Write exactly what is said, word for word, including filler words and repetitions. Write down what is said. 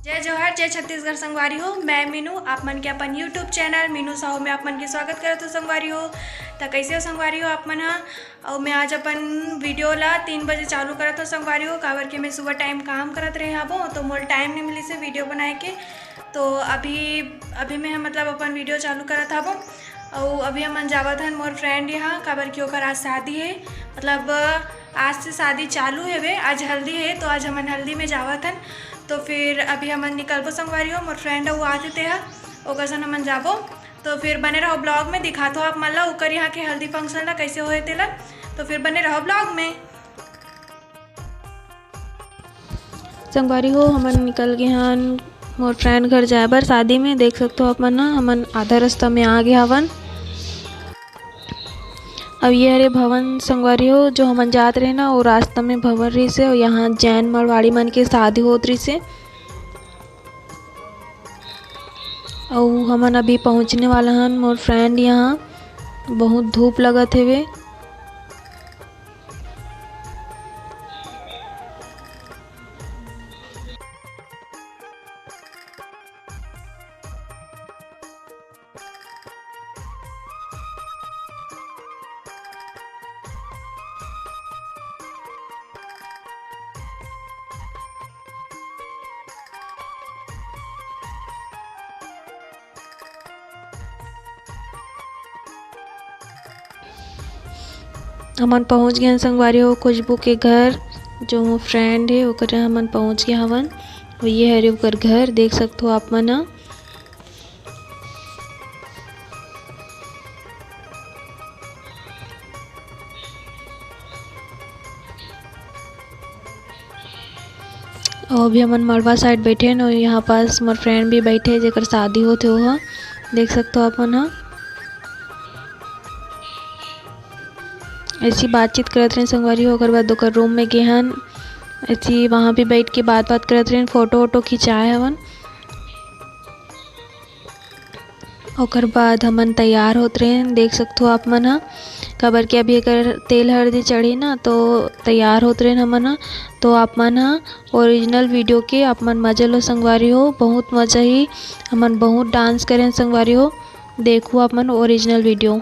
जय जोहार, जय छत्तीसगढ़ संगवारी हो। मैं मीनू, आप मन के अपन YouTube चैनल मीनू साहू में आप मन के स्वागत करत हो संगवारी हो। त कैसे हो संगवारी हो आप मन ह? अउ मैं आज अपन वीडियो ला तीन बजे चालू करत हो संगवारी हो, काबर के मैं सुबह टाइम काम करत रहे हाबो, तो मोर टाइम नहीं मिलिस हे वीडियो बनाए के। तो अभी, अभी मैं मतलब अपन वीडियो चालू करत हाबो। अउ अभी हमन जावत हन मोर फ्रेंड यहाँ, काबर कि ओकर आज शादी हे, मतलब आज से शादी चालू हेवे, आज हल्दी हे, तो आज हमन हल्दी में जावत हन। तो फिर अभी हमन निकलबो संगवारी हो, मोर फ्रेंड अउ आथे तेहा, ओकर संग हमन जाबो। तो फिर बने रहो ब्लॉग में, दिखात हो आप मन ला ओकर यहाँ के हल्दी फंक्शन ला कैसे होए तेला। तो फिर बने रहो ब्लॉग में। संगवारी हो, हमन निकल गे हन मोर फ्रेंड घर जाए बर शादी में। देख सकत हो आप मन ह, हमन आधा रास्ता में आ गे हवन। अब ये हरे भवन संगवारी हो, जो हमन जात रहे ना, वो रास्ता में भवन रहिस हे, अउ यहाँ जैन मारवाड़ी मन के शादी होत रहिस हे। अउ हमन अभी पहुँचने वाला हन मोर फ्रेंड यहाँ। बहुत धूप लगत हेवे। हमन पहुँच गे हन संगवारी हो खुशबू के घर, जो मोर फ्रेंड हे, ओकर हमन पहुँच गे हवन। अउ ये हरे ओकर घर, देख सकत हो आप मन ह। अउ अभी हमन मड़वा साइड बैठे हन, अउ यहाँ पास मोर फ्रेंड भी बैठे हे, जेकर शादी होत हे, ओहा देख सकत हो आप मन ह। ऐसी बातचीत करत रहेन संगवारी हो, ओकर बाद ओकर रूम में गे हन, ऐसी वहाँ भी बैठ के बात बात करत रहेन, फोटो वोटो खिंचाए हवन। ओकर बाद हमन तैयार होत रहेन, देख सकत हो आप मन ह, काबर कि अभी एकर तेल हरदी चढ़ही ना, तो तैयार होत रहेन हमन ह। तो आप मन ह ओरिजिनल वीडियो के आप मन मजा लो संगवारी हो, बहुत मजा ही, हमन बहुत डांस करेन संगवारी हो। देखो आप मन ओरिजिनल वीडियो।